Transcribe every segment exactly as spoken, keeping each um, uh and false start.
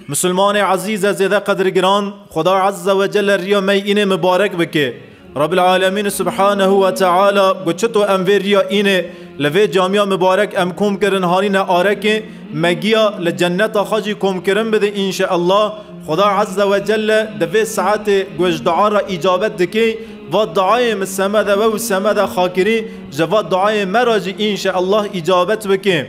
Misilmanê ezîz e zêde qedirgiran, Xuda Azze ve Celle riya me yî înê mibarek bike. Rabbil Alemîn Subhanehu ve Teala got, çito em vê riya înê li vê camiya mibarek em kom kirin hanîne arekê, me giya li cenneta xwe jî komkirin bide înşeallah. Xuda Azze ve Celle di vê saetê got ji dua re îcabet dike, va duayê min semede we û semede xakirî, ji va duayê me re jî înşeallah îcabet bike.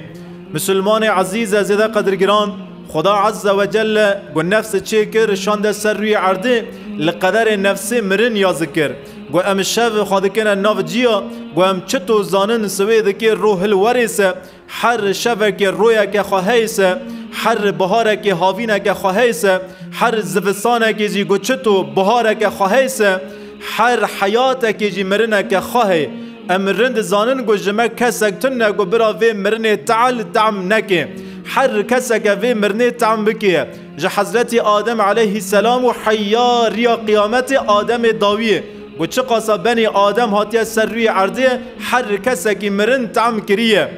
Misilmanê ezîz e zêde qedirgiran, Xuda Azze ve Celle got nefsê çêkir, şande ser rûyê erdê, li qederê nefsê mirin ya zikir. Got em şev xwe dikine nav ciya, got em çito zanin siwê dikê ro hilwerê se, her şevekê royeke xwe heyse, her biharekê havîneke xwe heyse, her zivistanekê jî got çito bihareke xwe heyse, her heyatekê jî mirineke xwe hey. Em rind zanin ku ji me kesek tune ku bira vê mirinê tehl tehm neke. Her keseke vê mirinê tehm bike. Ji Hezretî Adem aleyhisselam û heya riya qiyametê Ademê dawiyê. Ku çiqasa benî Adem hatiye ser rûyê erdê, her kesekî mirin tehm kiriye.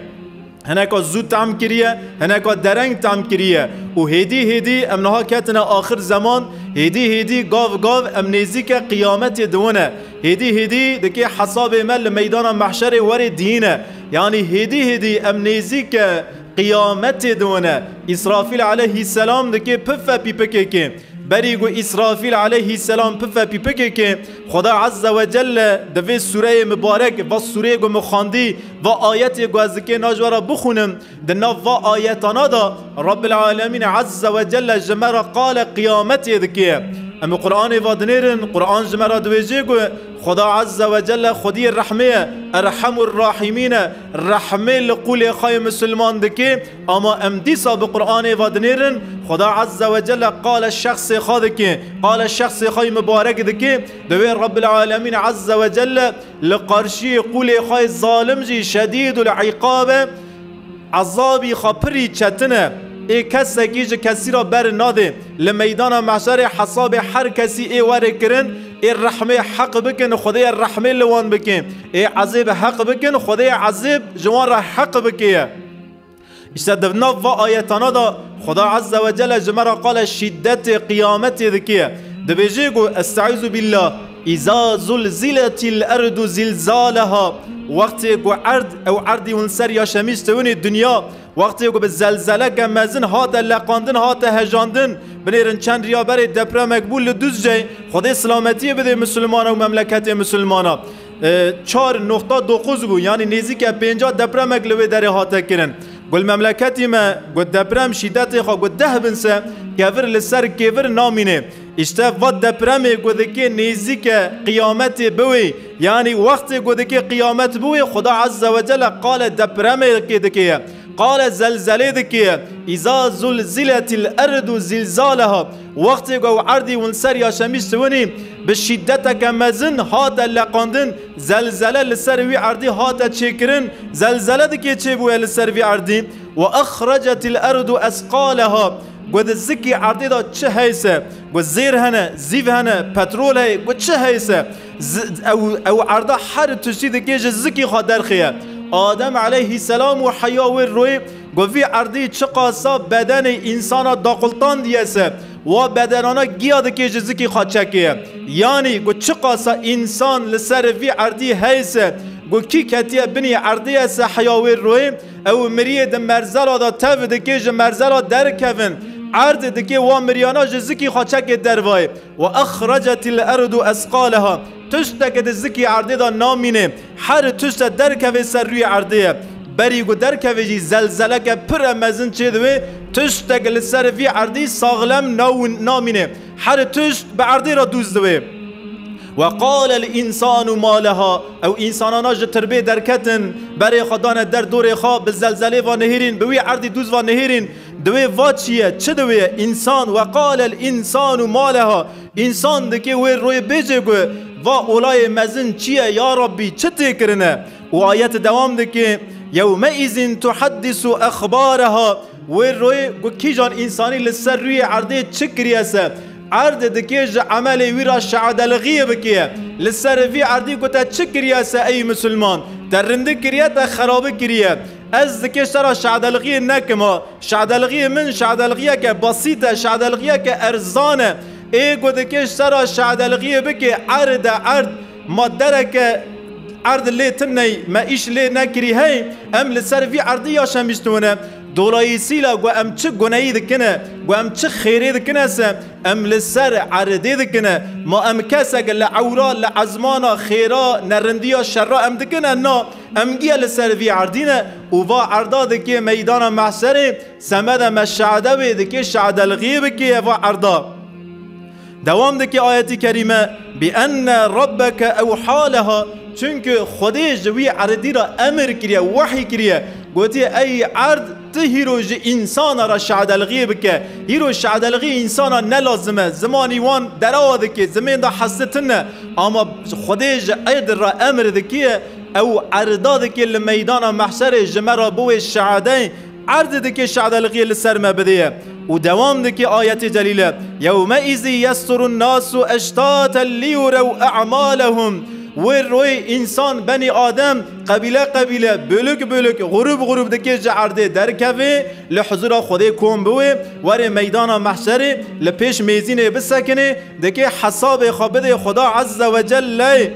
Hineka zû tehm kiriye, hineka dereng tehm kiriye. Û hêdî hêdî em niha ketine axir zeman, hêdî hêdî gav gav em nêzîke qiyametê diwine. Hêdî hêdî dikê hesabê me li meydana mehşerê werê diyîne. Yanî hêdî hêdî em nêzîke qiyametê diwine. Îsrafîl aleyhisselam dikê pife pîpikekê. Berî ku Îsrafîl aleyhisselam pife pîpikekê, Xuda Azze ve Celle di vê sûreyê mibarek, va sûreyê ku min xwendî, va ayetê ku ez dikê na ji we re bixwînim, di nav va ayetana de Rabbil Alemîn Azze ve Celle ji me re qale qiyametê dike. Em ê Qur'anê va dinêrin, Qur'an ji me re dibêje ku Xuda Azze ve Celle Xwediyê rehmê ye, Erhemur Rahimîn e, rehmê li qûlê xwe yê misilman dike, ama em dîsa bi Qur'anê va dinêrin, Xuda Azze ve Celle qale şexsê xwe dike, qale şexsê xwe yê mibarek dike, divê Rabbil Alemîn Azze ve Celle li qarşiyê qûlê xwe yê zalim jî şedîdul îqab e, ezabî xwe pirî çetin e. Ê kesekî ji kesî re ber nade. Li meydana mehşerê hesabê her kesî ê were kirin, ê rehmê heq bikin, Xwedê rehmê li wan bike. Ê ezêb heq bikin, Xwedê ezêb ji wan re heq bike ye. Îşte di nav va ayetana de Xuda Azze ve Celle ji me re qale şîdetê qiyametê dike. Dibêje ku, Estaizu billah, Îza zulziletil erdu zilzaleha. Wextê ku erd, ew erdî hûn ser yaşemîş dibinî dinya, wextê ku bi zelzeleke mezin hate leqandin, hate hejandin, binêrin çend riya berê depremek bû li Duzceyê, Xwedê silametiyê bidê misilmana û memleketê misilmana. E, çar noqta dokuz bû, yanî nêzîke pênca depremek li wê derê hate kirin. Got memleketî me, got deprem şîdetê xwe got deh bin se, kevir li ser kêvir namîne. Îşte va depremê ku dikê nêzîke qiyametê biwê, yanî wextê ku dikê qiyamet biwê, Xuda Azze ve Celle qale depremê dikê ye. Qale zelzelê dikê ye. Îza zulziletil erdu zilzaleha. Wextê ku ew erdî hûn ser yaşemîş dibinî, bi şîdeteke mezin hate leqandin, zelzele li ser wî erdî hate çêkirin, zelzele dikê çêbûye li ser vî erdî. Ve exrecetil erdu esqaleha. Got zikî erdê de çi heyse, got zêr hene, zîv hene, petrol heye, got çi heyse, z-, ew, ew erda her tiştî dikê ji zikî xwe derxê ye. Adem aleyhisselam û heya wê royê, got vî erdî çiqasa bedenê însana daqultandiye se, wa bedenana giya dikê ji zikî xwe çekê ye. Yanî got çiqasa însan li ser vî erdî heyse, got kî ketiye binî erdê ye se heya wê royê, ew miriyê di merzela de tev dikê ji merzela derkevin. Erd dikê wa miriyana ji zikî xwe çekê dervayê. Ve exrecetil erdu esqaleha. Tişteke di zikî erdê de namîne. Her tişte derkevê ser rûyê erdê ye. Berî ku derkevê jî zelzeleke pir e mezin çê diwê. Tiştek li ser vî erdî saxlem naw-, namîne. Her tişt bi erdê re dûz diwê. Ve qalel însanu ma leha. Ew însanana ji tirbê derketin, berê xwe dane der dorê xwe, bi zelzelê ve nihêrîn, bi wî erdî dûz ve nihêrîn. Divê va çi ye, çi divê însan? Ve qalel însanu ma leha. Însan dikê wê royê bêje ku va olayê mezin çi ye, ya Rabbî, çi tê kirine? Û ayet dewam dike, yewmeîzin tuheddisu exbareha. Wê royê ku kîjan însanî li ser rûyê erdê çi kiriye se, erd dikê ji emelê wî re şedelixiyê bikê. Li ser vî erdî ku te çi kiriye se ey misilman? Te rindî kiriye, te xerabî kiriye. Ez dikê ji te re şadelxiyê nekim ha. Şadelxiyê min şadelxiyeke besît e, şadelxiyeke erzan e. Ê ku dikê ji te re şadelxiyê bike, erd e, erd. Ma dereke erd lê tune ye, me îş lê nekirî hey, em li ser vî erdî yaşemîştibûne. Dolayîsîla ku em çi guneyî dikine, ku em çi xêrê dikine se, em li ser erdê dikine. Ma em kesek li ewra, li ezmana xêra, nerindiya şerra em dikine? Na, em giya li ser vî erdî ne û va erda dikê meydana mehşerê, semede me şade wê dikê şadelxiyê bikê va erda. Dewam dike ayetî kerîme, "Bi enne rabbeke ewha leha", çunku Xwedê ji wî erdî re emir kiriye, wehy kiriye, gotiye, "Ey erd, tu hîro ji însana re şadelxiyê bike." Hîro şadelxî însana ne lazim e, zimanî wan derawa dike, zimên de hestin e, ama Xwedê ji erd re emir dikiye, ew erda dike li meydana mehşerê ji me re biwê şade, erd dike şadelxiyê li ser me bidê. Û dewam dike ayetê celîle, "Yewmeizî yesdurun nasu eştaten liyurew a'malehum." Wê royê însan, benî Adem, qebîle qebîle, bölük bölük, grûb grûb dike ji erdê derkeve, li huzura Xwedê kom biwê, were meydana mehşerê, li pêş mêzînê bisekine, dike hesabê xwe bidê Xweda Azze ve Celle.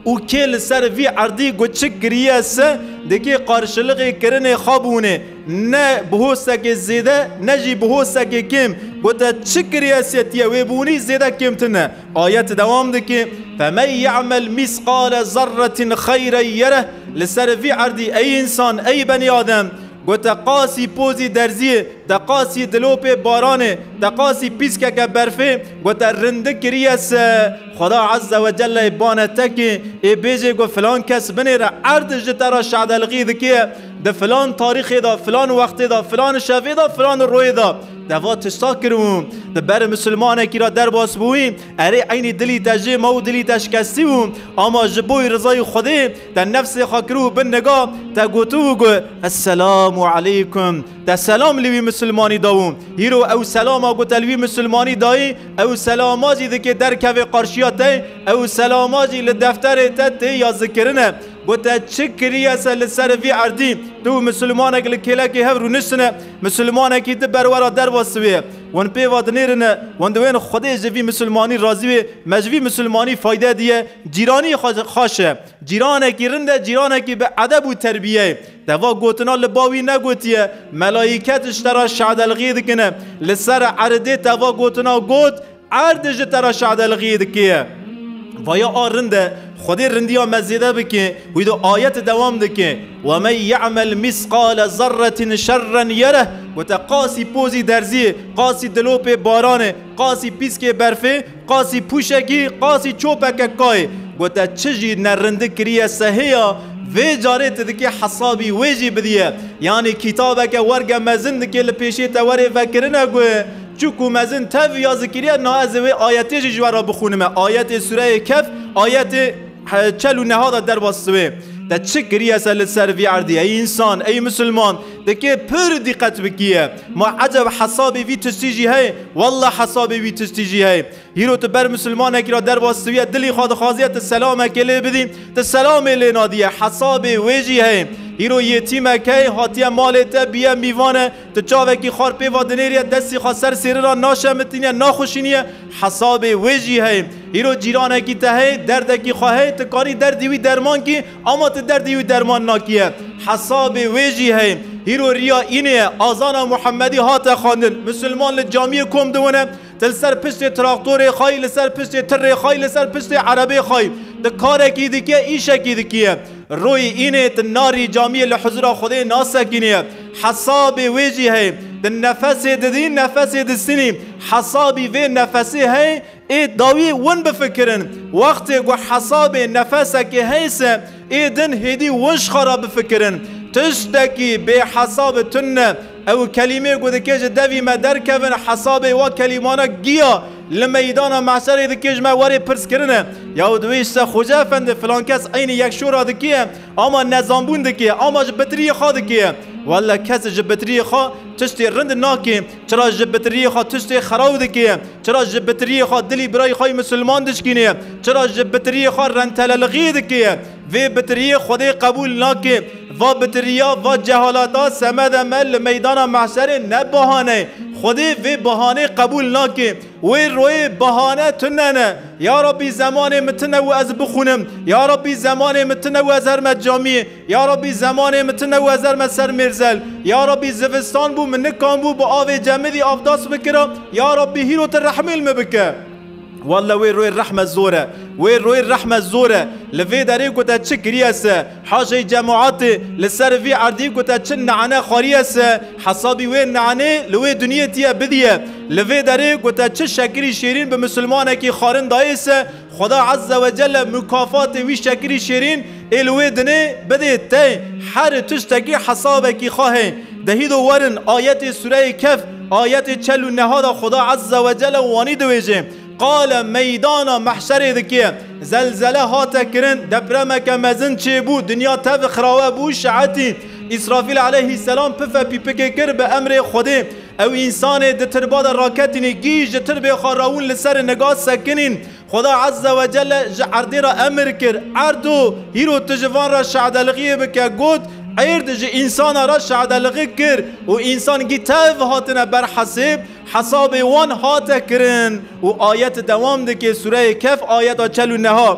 Û kê li ser vî erdî ku çi kiriye se, dikê qarşilixê kirinê xwe bûne, ne bi hostekê zêde, ne jî bi hostekê kêm. Gote, "Çi kiriye se tiye wê bûnî zêde kêmtir ne." Ayet dewam dike, "Femen ye'mel misqale zerretin xeyren yereh." Li ser vî erdî, ey însan, ey benî Adem, gote, "Qasî pozî derziyê, te qasî dilopê baranê, te qasî pîskeke berfê, ku te rindik kiriye se, Xweda Azze ve Celle bane tekê, ê bêjê ku filan kes binêre, erd ji te re şadelxî dike, di filan tarîxê de, filan wextê de, filan şevê de, filan royê de te va tişta kiribû, di ber misilmanekî re derbas bûyî, erê eynî dilî te jê ma û dilî te şikestî bû, ama ji bo rizayê Xwedê te nefsê xwe kiribû bin niga, te gotibû ku, "Esselamu aleykum." Te selam li wî misilmanî dawû. Hîro ew selama ku te li wî misilmanî dayî, ew selama jî dike derkeve qarşiya te, ew selama jî li defterê te tê yazikirine. Ku te çi kiriye se li ser vî erdî, tu û misilmanek li kêlekê hev rûniştine, misilmanekî di berwera derbas wê ye. Wan pê va dinêrine, wan diwên Xwedê ji vî misilmanî razî wê, me ji vî misilmanî fayde diye, cîranî xwe-, xweş e. Cîranekî rind e, cîranekî bi edeb û terbiyeyê. Te va gotina li ba wî negotiye, melayîket ji te re şadelxiyê dikine. Li ser erdê te va gotina got, erd ji te re şadelxiyê dike. Vaya a rind e, Xwedê rindiya me zêde bike, wî do ayet dewam dike. "Ve men ye'mel misqale zerretin şerren yereh." Gote qasî pozî derziyê, qasî dilopê baranê, qasî pîskê berfê, qasî pûşekî, qasî çopeke kayê. Gote, "Çi jî nerindik kiriye sehê ya, vê carê tu dikê hesabî wê jî bidiye." Yanî kitabeke werge mezin dikê li pêşê te werê vekirine ku çi ku mezin tev ya zikiriye, na ez ê wê ayetê jî ji we re bixûnime. Ayetê Sûreyê Kehf, ayetê he-, çel û neha de derbas wê. Te çi kiriye se li ser vî erdî, ey însan, ey misilman? Dikê pir dîqet bikiye. Ma eceb hesabê vî tiştî jî heye? Wallah hesabê vî tiştî jî heye. Hîro tu ber misilmanekî re derbas dibiye, dilî xwe dixwaziye tu selamekê lê bidî, tu selamê lê nadiye, hesabê wê jî heye. Hîro yetîmek heye, hatiye malê te, biye mîvane, tu çavekî xwar pê ve dinêriye, destî xwe ser sêrira naşemitîniye, naxuşîniye, hesabê wê jî heye. Hîro cîranekî te heye, derdekî xwe heye, tu karî derdî wî derman kî, ama tu derdî wî derman nakiye. Hesabê wê jî heye. Hîro riya înê ye, azana Muhemmedî hate xwendin, misilman li camiyê kom diwine, tu li ser piştê traktorê xayî, li ser piştê tirê xayî, li ser piştê erebê xayî, tu karekî dikiye, îşekî dikiye. Royê înê tu narî camiyê li huzura Xwedê nasekîniye. Hesabê wê jî heye. Tu nefesê didî, nefesê distînî. Hesabî vê nefesê heye, ê dawî win bifikirin. Wextê ku hesabê nefesekê heye se, ê din hêdî win ji xwe re bifikirin. Tiştekî bê hesab tune. Ew kelîmê ku dikê ji devî me derkevin, hesabê wa kelîmana giya li meydana mehşerê dikê ji me werê pirs kirine. Ya û divê ji te Xoce Efendi, filan kes eynî yek şora dikiye, ama nezanbûn dikiye, ama ji bitiriyê xwe dikiye. Welle kes ji bitiriyê xwe tiştê rind nake, çira ji bitiriyê xwe tiştê xeraw dike, çira ji bitiriyê xwe dilî birayê xwe yê misilman dişkîne, çira ji bitiriyê xwe rentelelixiyê dike. Vê bitiriyê Xwedê qebûl nake. Va bitiriya, va cehalata semede me li meydana mehşerê ne bahane. Xwedê vê bahanê qebûl nake. Wê royê bahane tune ne. Ya Rabbî, zemanê min tune û ez bixwînim. Ya Rabbî, zemanê min tune û ez herme camiyê. Ya Rabbî, zemanê min tune û ez herme ser mêrzel. Ya Rabbî, zivistan bû, min nikan bû bi avê cemidî avdas bikira. Ya Rabbî, hîro tu rehmê li min bike. Welle wê royê rehme zor e. Wê royê rehme zor e. Li vê derê ku te çi kiriye se, haşey cemaatê, li ser vî erdî ku te çi nane xwariye se, hesabî wê nanê li wê dinyê tiye bidiye. Li vê derê ku te çi şekirî şêrîn bi misilmanekî xwarin dayê se, Xweda Azze ve Celle mukafatê wî şekirî şêrîn ê li wê dinê bidê te. Her tiştekî hesabekî xwe heye. De hîdo werin ayetê Sûreyê Kehf, ayetê çel û neha de Xweda Azze ve Celle wanî diwêje. Qale meydana mehşerê dike. Zelzele hate kirin, depremeke mezin çêbû, dinya tev xirawe bû, şeetî. Îsrafîl aleyhisselam pife pîpikê kir bi emrê Xwedê. Ew însanê di tirba de raketînî, gî ji tirbê xwe rawûn li ser niga sekinîn. Xweda Azze ve Celle ji erdê re emir kir, "Erdo, hîro tu ji van re şedelixiyê bike." Got, "Erd ji însana re şedelixi kir û însan gî tev hatine ber hesêb, hesabê wan hate kirin." Û ayet dewam dike, Sûreyê Kehf, ayeta çel û neha.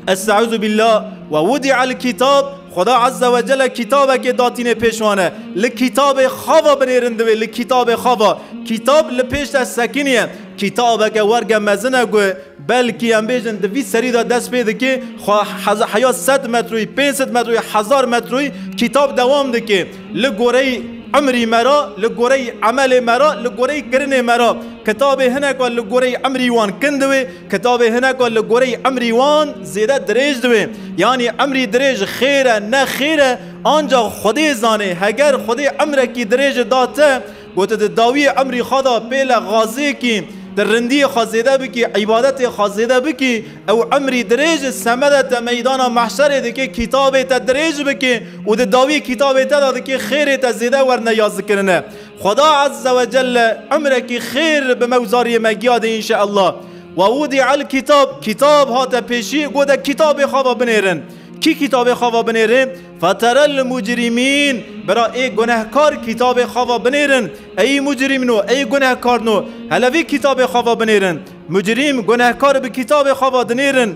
Estaizu billah. "Ve wudi'el kitab", Xweda Azze ve Celle kitabekê datîne pêş wan e. Li kitabê xava binêrin divê, li kitabê xava. Kitab li pêş te sekiniye. Kitabeke werge mezin e ku belkî em bêjin di vî serî de dest pê dike, xwe heza-, heya sed metroyî, pênc sed metroyî, hezar metroyî kitab dewam dike. Li goreyî emrî me re, li goreyî emelê me re, li goreyî kirinê me re. Kitabê hineka li goreyî emrî wan kin diwê, kitabê hineka li goreyî emrî wan zêde dirêj diwê. Yanî emrî dirêj xêr e, ne xêr e, ancax Xwedê zanê. Heger Xwedê emrekî dirêj da te, Gote, di dawiyê emrî xwe de pê le xazêkî, di rindiyê xwe zêde bikî, îbadetê xwe zêde bikî, ew emrî dirêj semede te meydana mehşerê dike, kitabê te dirêj bike û di dawiyê kitabê te de dike xêrê te zêde werne yazikirine. Xweda Azze ve Celle emrekî xêr bi me û zariyê me giya de înşeallah. Ve wudi'el kitab, kitab hate pêşî, gote kitabê xwe ve binêrin. Kî kitabê xwe va binêre? Feterel mucrimîn. Bira ê gunehkar kitabê xwe va binêrin. Ey mucrimno, ey gunehkarno. Hele vî kitabê xwe va binêrin. Mucrim, gunehkar bi kitabê xwe va dinêrin.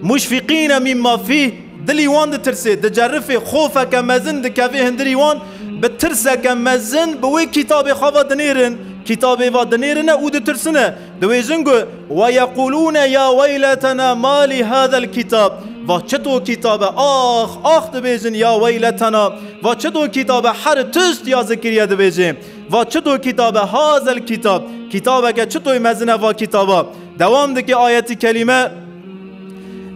Muşfiqîne mimma fîh. Dilî wan ditirse, dicerifê, xofeke mezin dikeve hundirî wan, bi tirseke mezin bi wê kitabê xwe va dinêrin. Kitabê va dinêrine û ditirsine. Dibêjin ku, "Ve yequlûne ya weyletena ma li hazel kitab." Va çito kitabe, ax, ax dibêjin ya weyletena. Va çito kitabe her tişt ya zikiriye dibêje. Va çito kitabe hazel kitab. Kitabeke çitoy mezine va kitaba. Dewam dike ayeti kelîme.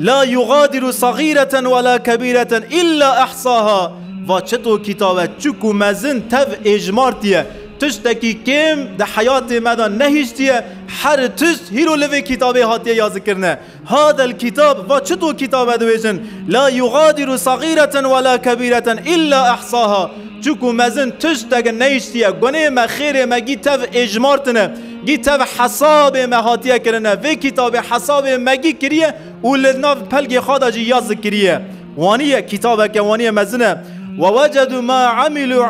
La yugadiru sagîreten ve la kebîreten illa ehsaha. Va çito kitabe çik û mezin tev êjmartiye. Tiştekî kêm di heyatê me de nehiştiye. Her tişt hîro li vê kitabê hatiye yazikirine. Hadel kitab, va çito kitabe dibêjin. La yugadiru sagîreten ve la kebîreten illa ehsaha. Çik û mezin tiştek nehiştiye. Gunê me, xêrê me gî tev êjmartine. Gî tev hesabê me hatiye kirine. Vê kitabê hesabê me gî kiriye û li nav pelgê xwe de jî yaz kiriye. Waniye, kitabeke waniye mezin e. Ve wecedu ma amilu,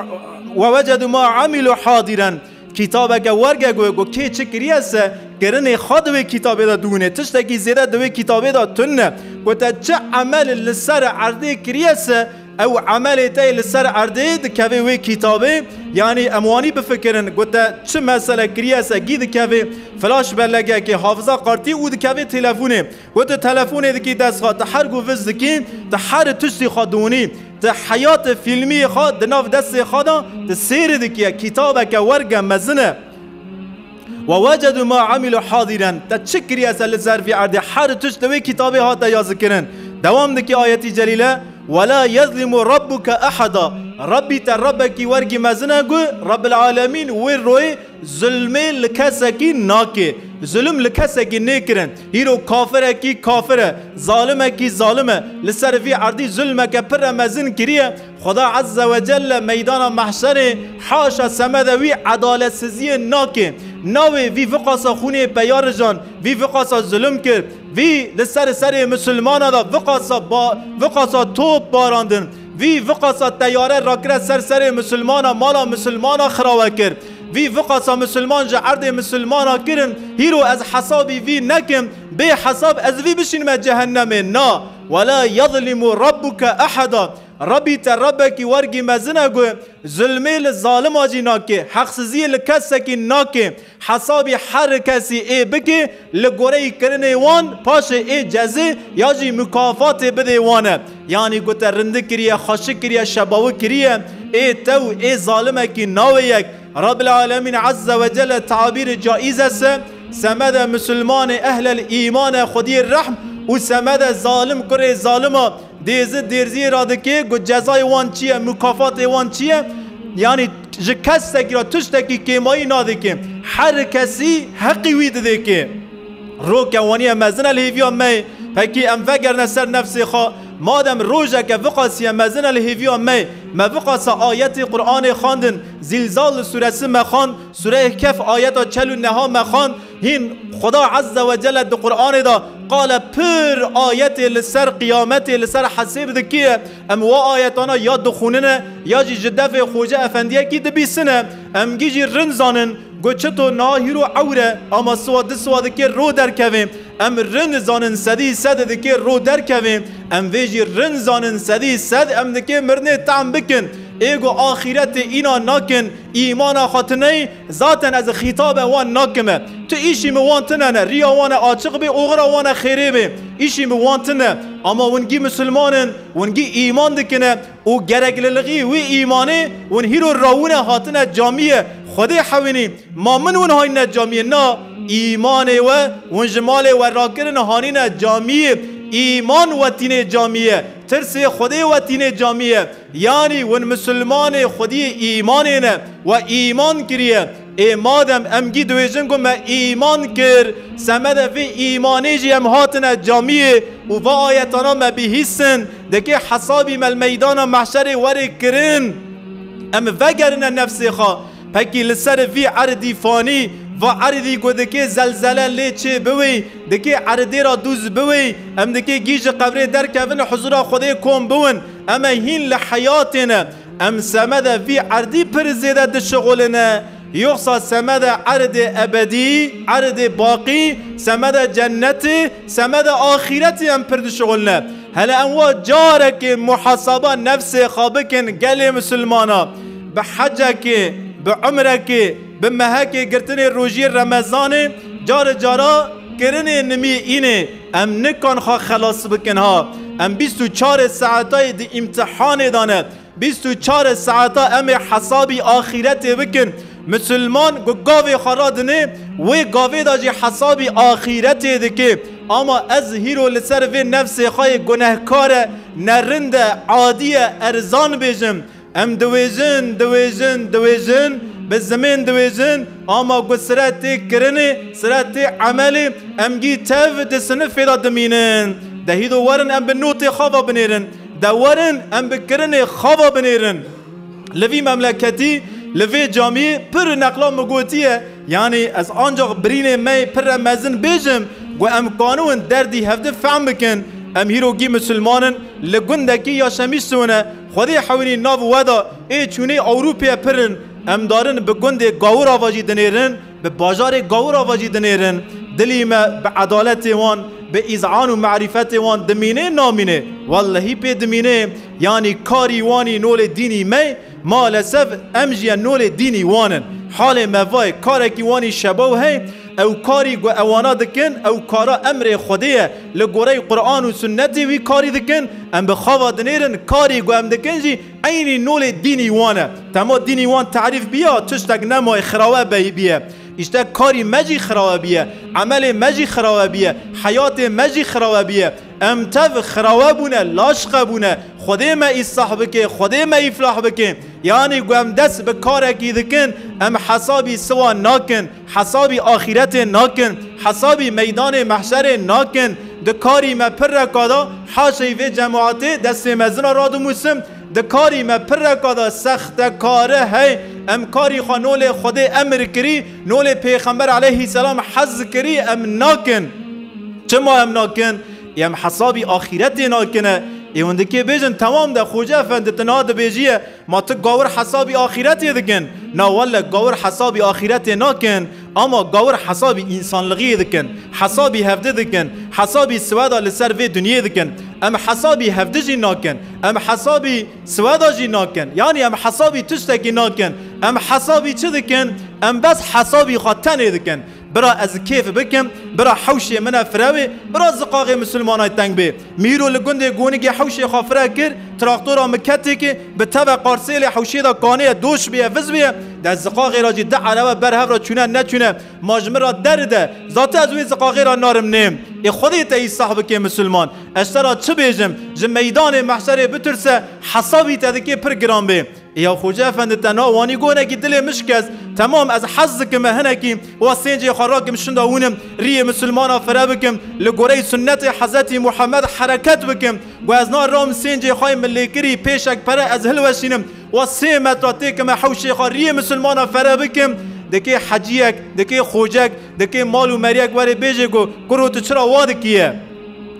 ve wecedu ma amilu hadiren. Kitabeke werge ku, ku kê çi kiriye se, kirinê xwe di wê kitabê de dûne. Tiştekî zêde di wê kitabê de tune. Ku te çi emel li ser erdê kiriye se, ew emelê te yê li ser erdê dikeve wê kitabê. Yanî em wanî bifikirin, ku te çi mesele kiriye se, gî dikeve flash bellekekê, hafiza kartî û dikeve telefonê. Ku tu telefonê dikî dest xwe, tu her ku viz dikî, tu her tiştî xwe dûnî. Tu heyatê fîlmiyê xwe di nav destê xwe de, tu sêr dikiye, kitabeke werge mezin e. Ve wecedu ma amilu hadiren. Te çi kiriye se li ser vî erdê, her tişt di wê kitabê hate yazîkirin. Dewam dikî ayetî celîle, "Ve la yezlimu rabbuke ehada." Rabbî te Rabbekî wergî mezin e ku Rabbil Alemîn wê royê zulmê li kesekî nake. Zulm li kesekî nêkirin. Hîro kafirekî kafir e, zalimekî zalim e. Li ser vî erdî zulmeke pir e mezin kiriye. Xweda Azze ve Celle meydana mehşerê haşa semede wî edaletsiziyê nake. Navê vî viqasa xûnê peyarijan, vî viqasa zulm kir, vî li ser serê misilmana da viqasa ba-, viqasa top barandin, vî viqasa teyare rakire ser serê misilmana, mala misilmana xirawe kir. Vî viqasa misilman ji erdê misilmana kirin, hîro ez hesabî vî nekim, bê hesab ez vî bişînime cehennemê. Na, وَلَا يَظْلِمُ رَبُّكَ أَحَدًا. Rabbî te Rabbekî wergî mezin e ku zulmê li zalima jî nake, heqsiziyê li kesekî nake. Hesabî her kesî ê bike li goreyî kirinê wan, paşê ê cezê ya jî mukafatê bidê wan e. Yanî ku te rindi kiriye, xweşik kiriye, şebawik kiriye, ê tew, ê zalimekî nawe yek. Rabbil Alemîn Azze ve Celle tabîrê caîz e se, semede misilmanê ehlel îman e, Xwediyê rehm û semede zalim kurê zalima dêzi dêrziyê ra dike, ku cezayê wan çi ye, mukafatê wan çi ye? Yanî ji kesekî ra tiştekî kêmayî nadike. Her kesî heqî wî didike. Roke waniye mezin e li hêviya me. Pekî em vegerine ser nefsê xwe. Madem rojeke viqasiye mezin e li hêviya me, me viqasa ayetê Qur'anê xwendin, Zîlzal suresi me xwend, Sureyê Kehf ayeta çel û neha me xwend, hîn Xuda Azze ve Celle di Qur'anê de qale pir ayetê li ser qiyametê, li ser hesêb dikiye. Em wa ayetana ya dixûnine, ya jî ji defê Xoce Efendiyekî dibîsine. Em gî jî rind zanin, got çito niha hîro ewr e, ama siwa du siwa dike ro derkeve. Em rind zanin sedî sed dike ro derkeve. Em vê jî rind zanin sedî sed em dike mirinê tehm bikin. Ê ku axîretê îna nakin, îmana xwe tineyî, zaten ez xîtabe wan nakime. Tu îşî min wan tine ne, riya wan e açiq bê, oxira wan e xêrê bê. Îşî min wan tine. Ama win gî misilman in, win gî îman dikine û gerekliliğî wî îmanê win hîro rawine hatine camiyê. Xwedê hewînî, ma min win hayne camiyê? Na, îmanê we win ji malê we rakirin hanîne camiyê. Îman we tînê camiyê. Tirsê Xwedê we tînê camiyê. Yanî win misilmanê Xwediyê îmanê ne, we îman kiriye. Ê madem em gî dibêjin ku me îman kir, semede vê îmanê jî em hatine camiyê û va ayetana me bihîstin, dikê hesabî me li meydana mehşerê were kirin. Em vegerine nefsê xwe. Pekî li ser vî erdî fanî, va erdî ku dikê zelzele lê çê biwî, dikê erdê ra dûz biwî, em dikê gî ji qebrê derkevin huzura Xwedê kom biwin. Em ê hîn li heyatê ne. Em semede vî erdî pir zêde dişixuline. Yoxsa semede erdê ebedî, erdê baqî, semede cennetê, semede axîretê em pir dişixuline. Hele em wa carekê muhasaba nefsê xwe bikin gelê misilmana. Bi hecekê, bi umrekê, bi mehekê girtinê rojiyê Remezanê, care cara kirinê nimî înê. Em nikan xwe xelas bikin ha. Em bîst û çarê saetayê di îmtihanê de ne. Bîst û çar saeta em ê hesabî axîretê bikin. Misilman ku gavê xwe radinê, wê gavê de jî hesabî axîretê dike. Ama ez hîro li ser vê nefsê xwe yê gunehkar e, nerind e, adî ye, erzan bêjim. Em diwêjin, diwêjin, diwêjin, bi zimên diwêjin, ama ku sire tê kirinê, sire tê emelê, em gî tev di sinifê de dimînin. De hîdo werin em bi notê xwe ve binêrin. De werin em bi kirinê xwe ve binêrin. Li vî memleketî, li vê camiyê pir neqla min gotiye, yanî ez ancax birînê me yê pir re mezin bêjim, ku em kanûn derdî hevdi fehm bikin. Em hîro gî misilman in, li gundekî ya Şemîşsûne, Xwedê hewînî nav we da, ê çûnê Ewropê pir in, em darin bi gundê Gawira ve jî dinêrin. Bi bajarê Gawira ve jî dinêrin, dilî me bi edaletê wan, bi îzan û merîfetê wan dimînê namînê? Wellehî pê dimînê, yanî karî wanî nolê dînî me, maalesef em jî ye nolê dînî wan in. Halê me vayê karekî wanî şebaw hey, ew karî ku ewana dikin, ew kara emrê Xwedê ye, li gorey Quran û sunnetê wî karî dikin, em bi xava dinêrin, karî ku em dikin jî eynî nolê dînî wan e. Tema dînî wan tarîf biya, tiştek nemaye xirawe bey-, biye. Îşte karî me jî xirawe biye, emelê me jî xirawe biye, heyatê me jî xirawe biye. Em tev xirawe bûne, laşqe bûne. Xwedê me îslah bike, Xwedê me îflah bike. Yanî ku em dest bi karekî dikin, em hesabî siwa nakin, hesabî axîretê nakin, hesabî meydanê mehşerê nakin. Di karî me pirreka da, haşeyî vê cemaetê destê mezina radimûsim, di karî me pirreka da sextekare hey, em karî xwe nolê Xwedê emir kirî, nolê Pêxember aleyhisselam hez kirî, em nakin. Çima em nakin? Em hesabî axîretê nakine. Ê hûn dikê bêjin, temam de, Xoce Efendi, tu niha dibêjiye, ma tu gawir hesabî axîretê dikin? Na welle, gawir hesabî axîretê nakin, ama gawir hesabî însanlixiyê dikin, hesabî hevdi dikin, hesabî siweda li ser vê dinyê dikin. Em hesabî hevdi jî nakin, em hesabî siweda jî nakin. Yanî em hesabî tiştekî nakin. Em hesabî çi dikin? Em bes hesabî xwe tenê dikin. Bira ez kêf bikim, bira hewşê min e firewê, bira ziqaxê misilmanay teng bê. Mîro li gundê Gonigê hewşê xwe fire kir, traktora min ketê ki, bi teve qarsêlê hewşê de kanê ye, doş bê ye, viz bê ye. De ziqaxê re jî di erebe ber hev re çûne neçûne. Ma ji min re deride, zate ez wê ziqaxê re narim nêm. Ê Xwedê te îslah bike misilman. Ez te re çi bêjim? Ji meydanê mehşerê bitirse, hesabî te dikê pir giran bê. Ya Xoce Efendi, te na wanî gonekî dilê min şikest. Temam, ez hez dikim e hinekî wa sêncê xwe rakim şinda hûnim, riyê misilmana fire bikim, li goreyê sunnetê Hezretî Muhammed hereket bikim. Ku ez na ram sêncê xwe yê min lêkirî pêşek pere ez hilweşînim. Wa sê metra têkime hewşê xwe riyê misilmana fere bikim. Dikê heciyek, dikê xocek, dikê mal û meriyek were bêjê ku kuro tu çira wa dikiye?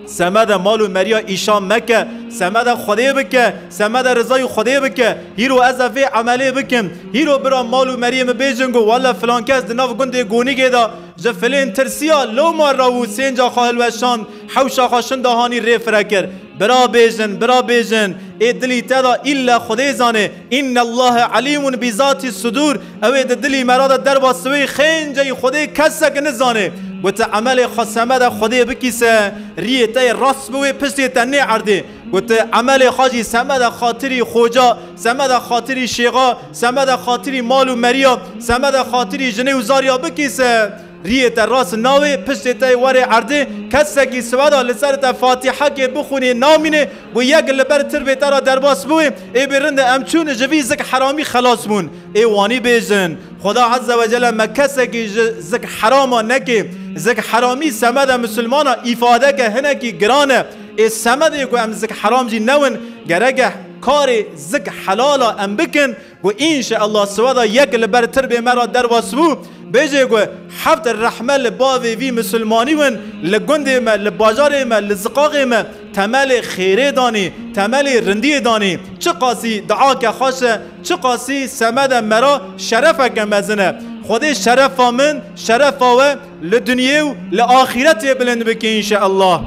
Semede mal û meriya îşan meke, semede Xwedê bike, semede rizayî Xwedê bike. Hîro ez e vê emelê bikim. Hîro bira mal û meriyê min bêjin ku wele filan kes di nav gundê Gonîgê de ji filên tirsiya loma rawû sênca xwe hilweşand, hewşa xwe şinda hanî rê fire kir. Bira bêjin, bira bêjin, ê dilî te de îlle Xwedê zanê. Innallahe alîmun bi zatî sudur. Ew ê di dilî me re de derbas wê xênceyî Xwedê kesek nizanê. Ku tu emelê xwe semede Xwedê bikî se, riyê te yê rast bi wê, piştê te nê erdê. Ku tu emelê xwe jî semede xatirî xoca, semede xatirî şêxa, semede xatirî mal û meriya, semede xatirî jinê û zariya bikî se, riyê te rast nawê, piştê te yê werê erdê, kesekî siweda li ser te Fatîhekê bixwînê namînê, ku yek li ber tirbê te re derbas biwê, ê bê rinde em çûn ji vî zik heramî xelas bûn. Ê wanî bêjin, Xweda Azze ve Celle me kesekî ji zik herama nekê. Zik heramî semede misilmana îfadeke hinekî giran e. Ê semedê ku em zik heram jî newin, gereke karê zik helala em bikin. Ku înşeallah siweda yek li ber tirbê me re derbas bû, bêjê ku heft rehme li bavê vî misilmanî win, li gundê me, li bajarê me, li ziqaxê me temelê xêrê danî, temelê rindiyê danî. Çiqasî duake xweş e, çiqasî semede me re şerefeke mezin e. Xwedê şerefa min, şerefa we li dinyê û li axîretê bilind bike înşeallah.